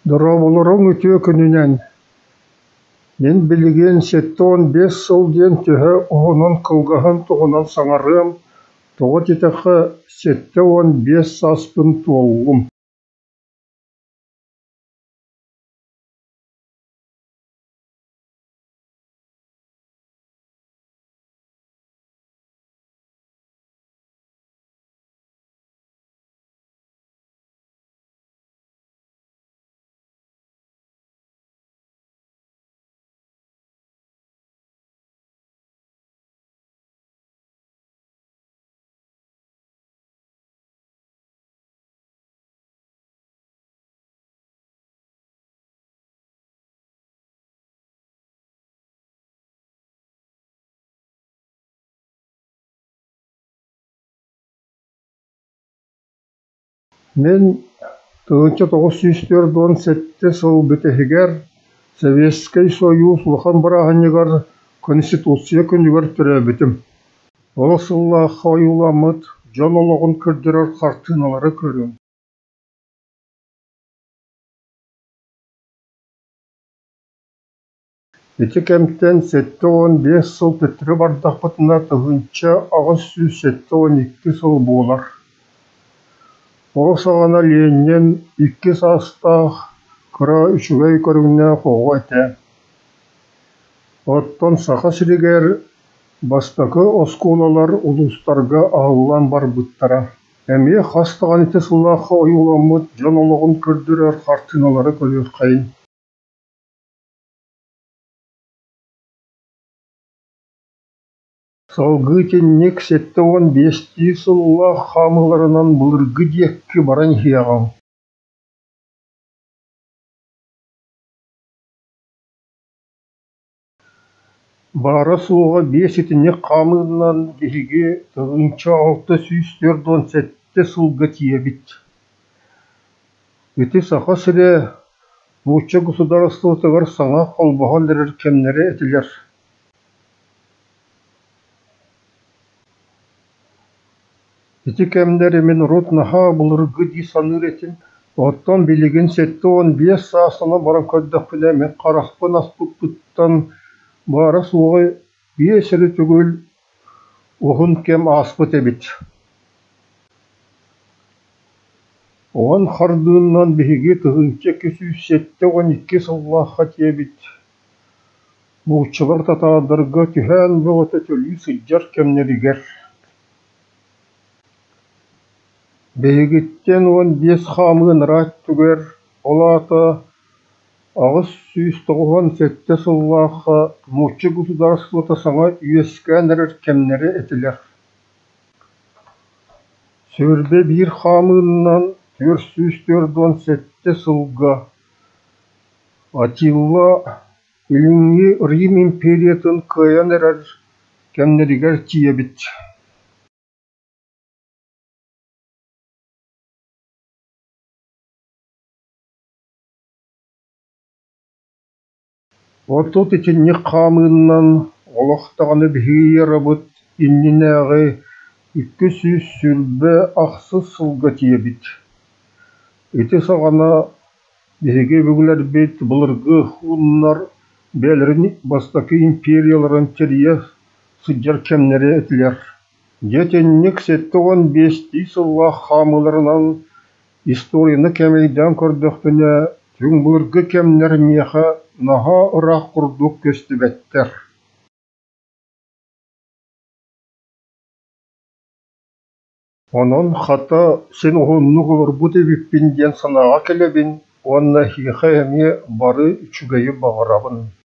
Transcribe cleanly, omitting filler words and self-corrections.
Дорооболоруҥ үтүө күнүнэн! Мин билигин 75 сыл диэн төһө уһунун-кылгаһын туһунан саҥарыам, тоҕо диэтэххэ, 75 сааспын туоллум. Мин 1947 сыл бүтэһигэр Сэбиэскэй Сойуус улахан бырааһынньыгар Конституция күнүгэр төрөөбүтүм. Ол сыллаахха ойууламмыт дьон олоҕун көрдөрөр хартыыналары көрүҥ. Ити кэмтэн 75 сыл төттөрү бардахпытына 1872 сыл буолар. Ол саҕана Ленин икки саастаах, кыра үчүгэй көрүҥнээх оҕо этэ. Оттон Саха сиригэр бастакы оскуолалар улуустарга аһыллан барбыттара. Эмиэ хас даҕаны ити сыллаахха ойууламмыт дьон олоҕун көрдөрөр хартыыналары көрүөххэйиҥ. Салгыы итинник 75-тии сыллаах хаамыыларынан былыргы диэки баран иһиэҕиҥ. Баара-суоҕа биэс итинник хаамыынан биһиги 1647 сылга тиийэбит. Ити Саха сирэ нуучча государствотыгар саҥа холбоһон эрэр кэмнэрэ этилэр. Ити кэмнэри мин урут наһаа былыргы дии саныыр этим, оттон билигин 75 саастанан баран көрдөхпүнэ, мин харахпын аспыппыттан баара-суоҕа биэс эрэ төгүл уһун кэм ааспыт эбит. Уон хардыынан биһиги 1272 сыллаахха тиийэбит, нууччалар татаардарга түһээн бөҕөтө төлүү сылдьар кэмнэригэр. Биһигиттэн 15 хаамыы анараа өттүгэр, ол аата 897 сыллаахха нуучча государствота саҥа үөскээн эрэр кэмнэрэ этилэр. 21 хаамыынан 447 сылга Атилла Илиҥҥи Рим империятын кыайан эрэр кэмнэригэр тиийэбит. Отут итинник хаамыынан олох даҕаны биһиги эрабыт иннинээҕи 228 сылга тиийэбит. Ити саҕана биһиги өбүгэлэрбит былыргы хууннар бэйэлэрин бастакы империяларын тэрийэ сылдьар кэмнэрэ этилэр. Дьэ итинник 75-тии сыллаах хаамыыларынан Историяны кэмэйдээн көрдөхпүнэ, түҥ былыргы кэмнэр миэхэ наһаа ыраах курдук көстүбэттэр. Онон, хата, син уһуннук олорбут эбиппин диэн санааҕа кэлэбин уонна эһиэхэ эмиэ бары үчүгэйи баҕарабын.